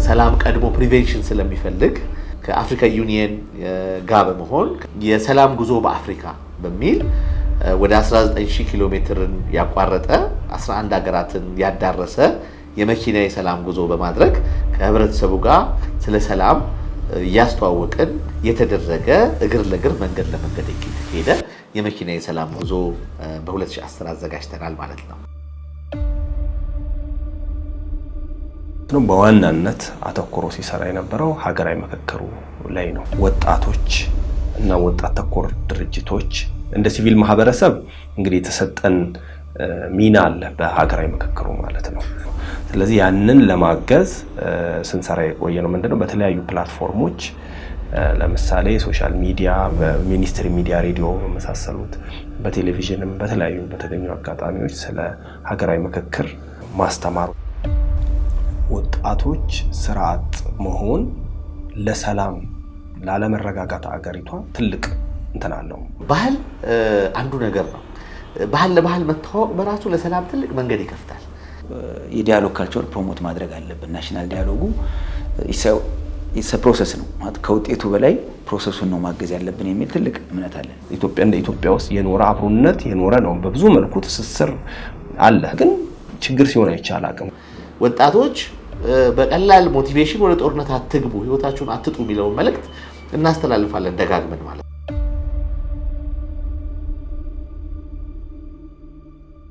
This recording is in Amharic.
ሰላም ቀድሞ prevention ስለሚፈልግ ከ Africa Union ጋር በመሆን የሰላም ጉዞ በአፍሪካ በሚል ወደ 19,000 ኪሎ ሜትርን ያቋረጠ፣ 11 ሀገራትን ያዳረሰ የመኪና የሰላም ጉዞ በማድረግ ከህብረተሰቡ ጋር ስለ ሰላም እያስተዋወቅን የተደረገ፣ እግር ለእግር፣ መንገድ ለመንገድ የተካሄደ የመኪና የሰላም ጉዞ በ2010 አዘጋጅተናል ማለት ነው። ነው። በዋናነት አተኩሮ ሲሰራ የነበረው ሀገራዊ ምክክሩ ላይ ነው። ወጣቶች እና ወጣት ተኮር ድርጅቶች እንደ ሲቪል ማህበረሰብ እንግዲህ የተሰጠን ሚና አለ በሀገራዊ ምክክሩ ማለት ነው። ስለዚህ ያንን ለማገዝ ስንሰራ የቆየ ነው ምንድነው፣ በተለያዩ platform ኦች፣ ለምሳሌ social media፣ በ mainstream media፣ ሬዲዮ በመሳሰሉት፣ በቴሌቪዥንም በተለያዩ በተገኙ አጋጣሚዎች ስለ ሀገራዊ ምክክር ማስተማር። ወጣቶች ስራ አጥ መሆን ለሰላም ላለመረጋጋት አገሪቷ ትልቅ እንትን አለው። ባህል አንዱ ነገር ነው። ባህል ለባህል መተዋወቅ በራሱ ለሰላም ትልቅ መንገድ ይከፍታል። የ dialogue culture promote ማድረግ አለብን። National dialogue ኡ process ነው ማለት ከውጤቱ በላይ process ኡን ነው ማገዝ ያለብን የሚል ትልቅ እምነት አለን። ኢትዮጵያ እንደ ኢትዮጵያ ውስጥ የኖረ አብሮነት የኖረ ነው። በብዙ መልኩ ትስስር አለ። ግን ችግር ሲሆን አይቻል አቅም ወጣቶች በቀላል motivation ወደ ጦርነት አትግቡ፣ ህይወታችሁን አትጡ የሚለውን መልእክት እናስተላልፋለን ደጋግመን ማለት ነው።